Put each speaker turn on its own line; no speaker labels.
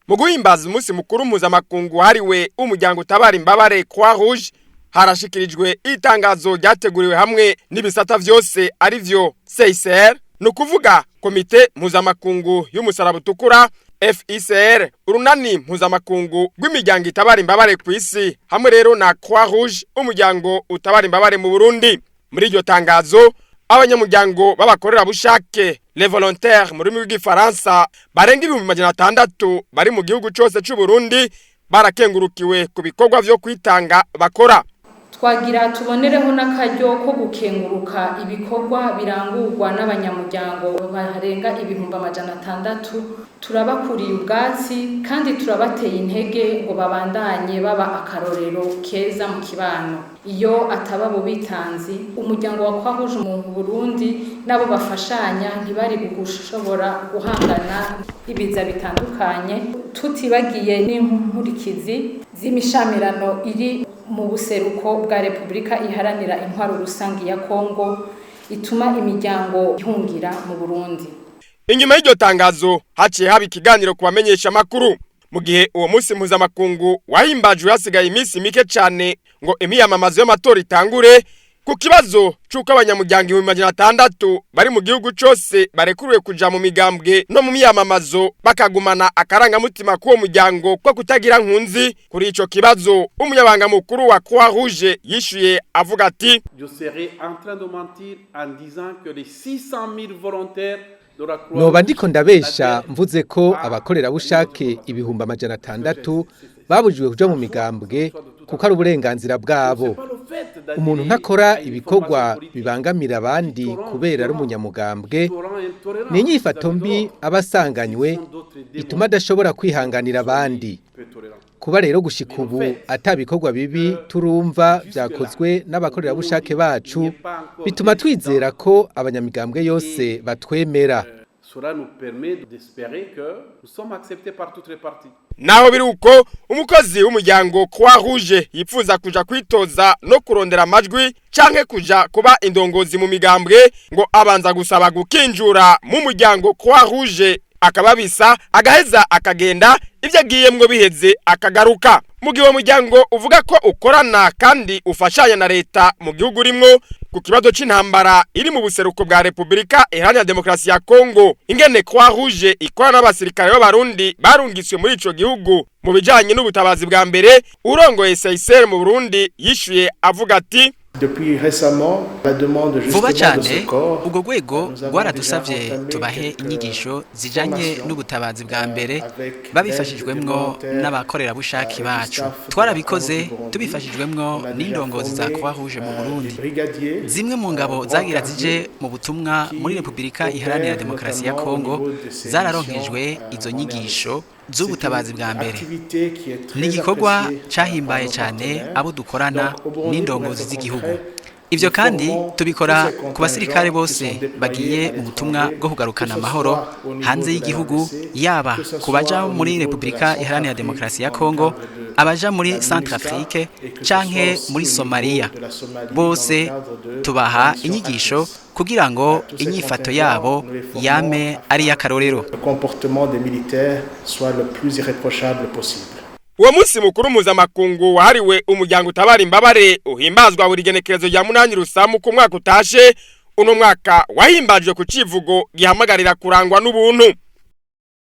Mu guhimbaza umunsi mukuru mpuzamakungu wahariwe umuryango utabara imbabare Croix Rouge, harashikirijwe itangazo ryateguriwe hamwe n'ibisata vyose, arivyo CICR, ni ukuvuga Komite Mpuzamakungu y'Umusaraba Utukura, FICR, urunani mpuzamakungu rw'imiryango itabara imbabare ku isi, hamwe rero na Croix Rouge, umuryango utabara imbabare mu Burundi. Muri iryo tangazo, abanyamuryango b'abakorerabushake, les volontaires mu rurimi rw'Igifaransa, barenga 600,000 bari mu gihugu cose c'u Burundi barakengurukiwe ku bikorwa vyo kwitanga bakora.
Twagira tubonereho n'akaryo ko gukenguruka ibikorwa birangurwa n'abanyamuryango barenga 600,000. Turabakuriye ubwatsi kandi turabateye intege ngo babandanye baba akarorero keza mu kibano. Iyo ataba abo bitanzi, umuryango wa Croix Rouge mu Burundi nabo bafashanya ntibari gushobora guhangana ibiza bitandukanye, tutibagiye n'inkurikizi z'imishamirano iri mu buseruko bwa Repubulika Iharanira Intwaro Rusangi ya Kongo ituma imiryango ihungira mu Burundi.
Inyuma y'iryo tangazo haciye haba ikiganiro ku bamenyesha makuru. Mu gihe uwo munsi mpuzamakungu wahimbajwe hasigaye iminsi mike cane ngo imiyamamazo y'amatora itangure, ku kibazo c'uko abanyamuryango 600,000 bari mu gihugu cose barekuriwe kuja mu migambwe no mu miyamamazo bakagumana akarangamutima k'uwo muryango ko kutagira nkunzi, kuri ico kibazo umunyabanga mukuru wa Croix Rouge yishuye avuga ati:
Je serais en train de mentir en disant que les 600 000 volontaires de la Croix
Noba ndiko ndabesha mvuze ko abakorerabushake 600,000 babujijwe kuja mu migambwe, kuko ari uburenganzira bwabo. Umuntu ntakora ibikorwa bibangamira abandi kubera ari umunyamugambwe. Ni inyifato mbi aba asanganywe ituma adashobora kwihanganira abandi. Kuba rero gushika ubu ata bikorwa bibi turumva vyakozwe n'abakorerabushake bacu, bituma twizera ko abanyamigambwe yose batwemera.
Cela nous permet d'espérer que nous sommes acceptés par toutes les parties.
Naho biri uko, umukozi w'umuryango Croix Rouge yifuza kuja kwitoza no kurondera amajwi canke kuja kuba indongozi mu migambwe, ngo abanza gusaba gukinjura mu muryango Croix Rouge, akababisa, agaheza akagenda, ibyo agiyemwo biheze akagaruka. Mu gihe uwo muryango uvuga ko ukorana kandi ufashanya na leta mu gihugu urimwo, ku kibazo c'intambara iri mu buseruko bwa Repubulika Iharanira Demokarasi ya Kongo, ingene Croix Rouge ikorana n'abasirikare b'Abarundi barungitswe muri ico gihugu mu bijanye n'ubutabazi bwa mbere, urongoye CICR mu Burundi yishuye avuga ati:
Depuis récemment, la demande
Vuba
justement de
cyane
ce corps,
ubwo rwego rwaradusabye tubahe inyigisho zijanye n'ubutabazi bwa mbere babifashijwemwo n'abakorerabushake bacu. Twarabikoze tubifashijwemwo n'indongozi za Croix Rouge mu Burundi. Zimwe mu ngabo zagira zije mu butumwa muri Repubulika Iharanira Demokarasi ya Kongo zararonkejwe izo nyigisho z'ubutabazi bwa mbere. Ni igikorwa cyahimbaye cyane abo dukorana n'indongozi z'igihugu. Ibyo kandi tubikora ku basirikare bose bagiye mu butumwa bwo kugarukana amahoro hanze y'igihugu, yaba ku baja muri Repubulika Iharanira Demokarasi ya Kongo, abaja muri Centrafrique canke muri Somalia. Bose tubaha inyigisho kugira ngo inyifato yabo yame ari iy'akarorero.
Le comportement des militaires soit le plus irréprochable possible.
Uwo munsi mukuru mpuzamakungu wahariwe umuryango utabara imbabare uhimbazwa buri genekerezo rya 8 Rusamu ku mwaka utashe. Uno mwaka wahimbajwe ku civugo gihamagarira kurangwa n'ubuntu.